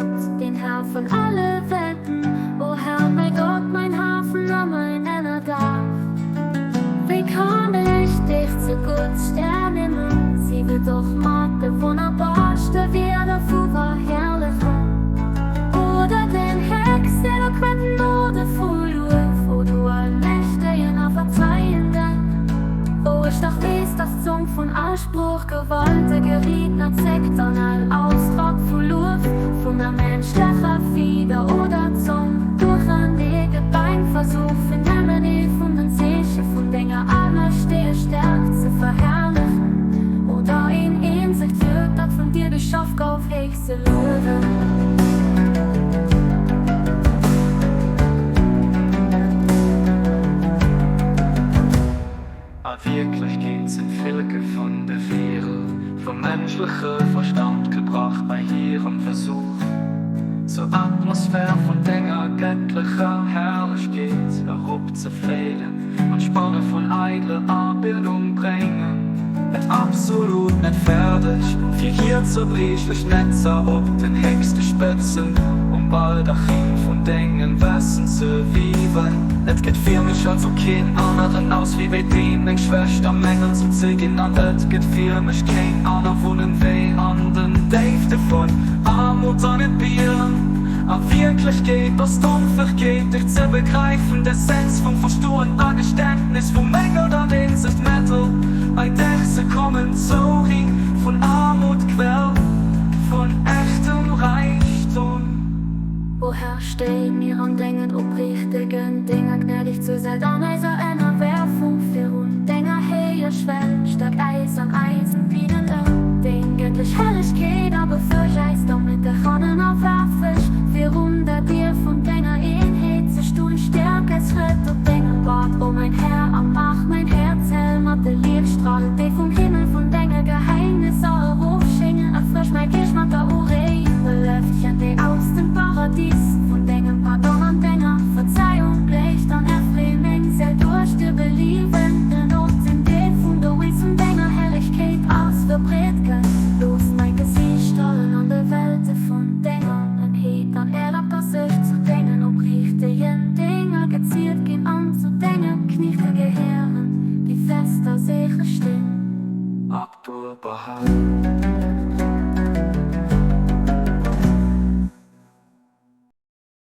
Gott, den Herr von alle Welten, o Herr, mäi Gott, mäin Hafen a mäin Ënnerdach. Wéi kann ech dech ze Guttst ernimmen? Si wëllt och mat de wonnerbarste Wierder vu verherrlechen. Oder den héchst eloquenten Ode vu Luef, o du allmächtegen a verzeihenden, wou ech dach weess, dass d'Zong vun all Sprooch Gewalte geriet erzéckt an all Ausdrock vu Luef vun der menschlecher Fieder oder Zong duerchernee gëtt beim Versuch fir nëmmen ee vun den Zeeche vun denger allmächteger Stärkt ze verherrlechen oder een eenzelt Wierk dat vun dir geschaff gouf héich ze luewen. A Wierklechkeet sinn d'Filleke vun de Virel vum menschleche Verstand gebrach bei hirem Versuch, zur Atmosphär vun denger gëttlecher Herrlechkeet eropzefléien an d'Spanne vun eidler Abildung bréngen et absolut net fäerdeg, fir hir zerbriechlech Netzer op den héchste Spëtzen um Baldachin vun dengem Wessen ze wiewen. Et gëtt fir mech also keen aneren Auswee wéi deen, meng Schwächt am Mängel ze zeginn, an et gëtt fir mech kéng aner Wunneng wéi an den Déifte vun Aarmut an Entbieren. A Wierklechkeet ass d'Onfähgkeet, dech ze begräifen, d'Essenz vum Verstoen a Geständnis vum Mängel, dat eenzegt Mettel, bei dech ze kommen, Zori vun Aarmut, Quell vun echtem Räichtum. O Herr, stéi mir an dengen opriichtegen Dénger gnädig zur Säit an eiser.